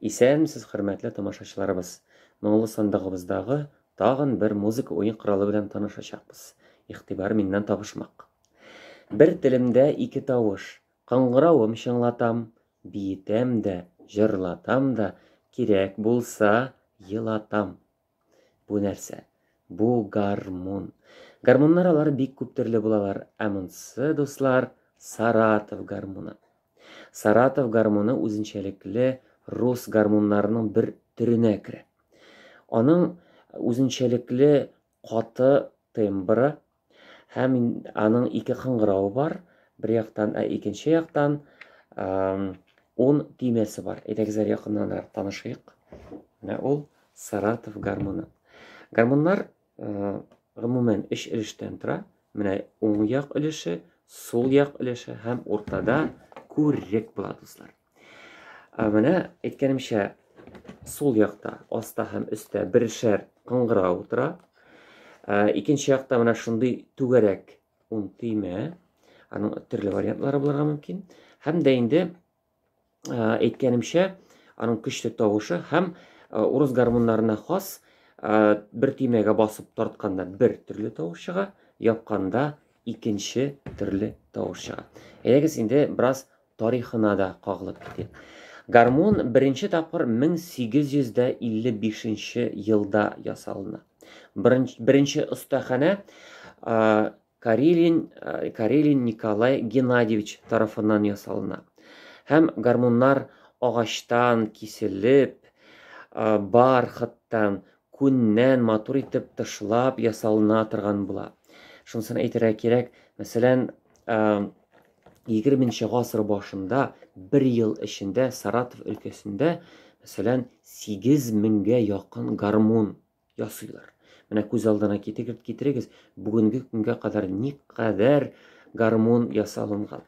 Исәнмесез, хөрмәтле тамашачыларыбыз! Моңлы сандыгыбыздагы тагын бер музыка уен коралы белән танышачакбыз. Игътибар миннән табышмак. Бер телемдә ике тавыш. Кыңгыравым чыңлатам, биетәм дә, җырлатам да, кирәк булса, елатам. Бу нәрсә? Бу гармун. Гармуннар алар бик күп төрле булалар. Ә монсы, дуслар, Саратов гармуны. Саратов гармуны үзенчәлекле рус гармуннарының бер төренә керә. Аның үзенчәлекле каты тембры һәм аның ике кыңгыравы бар. Бер яктан, ә икенче яктан ун төймәсе бар. Әйдәгез әле якыннанрак танышыйк. Менә ул Саратов гармуны. Гармуннар гомумән өч өлештән тора. Менә уң як өлеше, сул як өлеше һәм уртада күрек була, дуслар. Менә әйткәнемчә, сул якта, аста һәм өстә бершәр кыңгырау утыра. Икенче якта менә шундый түгәрәк ун төймә. Аның төрле вариантлары булырга мөмкин. Һәм дә инде әйткәнемчә, аның көчле тавышы һәм урыс гармуннарына хас бер төймәгә басып тартканда бер төрле тавыш чыга, япканда икенче төрле тавыш чыга. Әйдәгез инде бераз тарихына да кагылып китик. Гармун беренче тапкыр 1855 елда ясалына. Беренче остаханә Карелин, Карелин Николай Геннадьевич тарафыннан ясалына. Һәм гармуннар агачтан киселеп, бархаттан, күннән матур итеп тышлап ясалына торган була. Шунысын әйтергә кирәк, мәсәлән, 20 гасыр башында бер ел эчендә Саратов өлкәсендә, мәсәлән, 8 меңгә якын гармун ясыйлар. Менә күз алдына китерегез, бүгенге көнгә кадәр никадәр гармун ясалынган.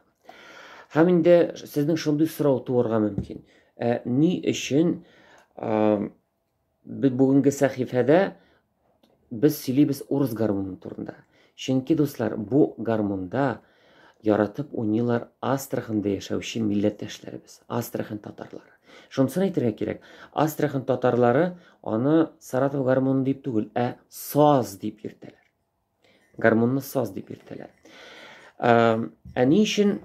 Һәм инде сезнең шундый сорау туарга мөмкин. Ә ни өчен бүгенге сәхифәдә без сөйлибез урыс гармуны турында? Чөнки, дуслар, бу гармунда яратып уйныйлар Астраханда яшәүче милләттәшләребез, Астрахань татарлары. Шунысын әйтергә кирәк, Астрахань татарлары аны Саратов гармуны дип түгел, ә саз дип йөртәләр. Гармунны саз дип йөртәләр. Ә ни өчен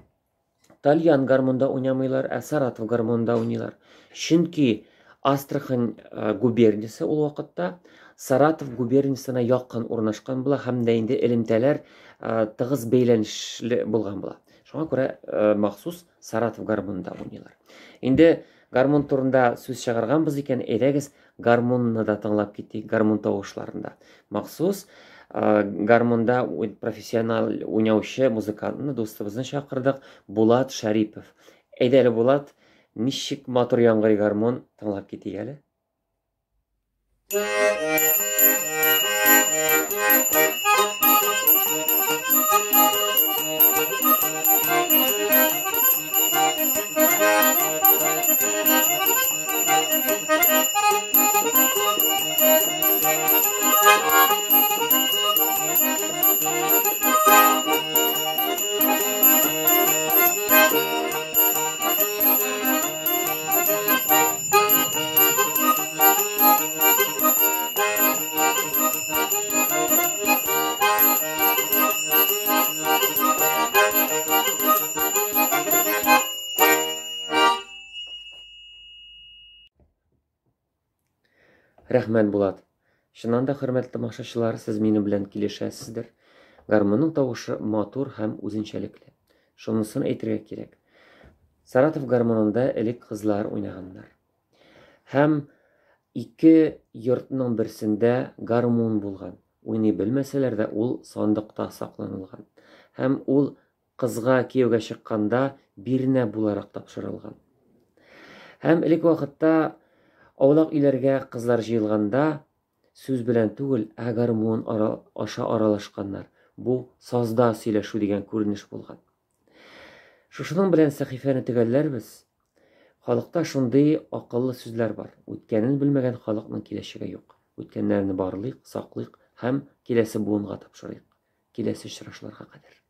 тальян гармунда уйнамыйлар, ә Саратов гармунында уйныйлар? Чөнки Астрахань губерниясе ул вакытта Саратов губерниясенә якын урнашкан була һәм дә инде элемтәләр тыгыз бәйләнешле булган була. Шуңа күрә махсус Саратов гармунында уйныйлар. Инде гармун турында сүз чыгарганбыз икән, әйдәгез гармунны да тыңлап китик, гармун тавышларында. Махсус гармунда профессионал уйнаучы музыкантны, дустыбызны чакырдык, Булат Шәрипов. Әйдә әле, Булат, ничек матур яңгырый гармун, тыңлап китик әле. Рәхмәт, Булат. Чыннан да, хөрмәтле тамашачылар, сез минем белән килешәсездер. Гармунның тавышы матур һәм үзенчәлекле. Шунысын әйтергә кирәк. Саратов гармунында элек кызлар уйнаганнар. Һәм ике йортның берсендә гармун булган. Уйный белмәсәләр дә, ул сандыкта сакланылган. Һәм ул кызга кияүгә чыкканда бирнә буларак тапшырылган. Һәм элек вакытта аулак өйләргә кызлар җыелганда сүз белән түгел, ә гармун аша аралашканнар. Бу сазда сөйләшү дигән күренеш булган. Шушының белән сәхифәне төгәлләрбез. Халыкта шундый акыллы сүзләр бар. Үткәнен белмәгән халыкның киләчәге юк. Үткәннәрне барлыйк, саклыйк һәм киләсе буынга тапшырыйк. Киләсе очрашуларга кадәр.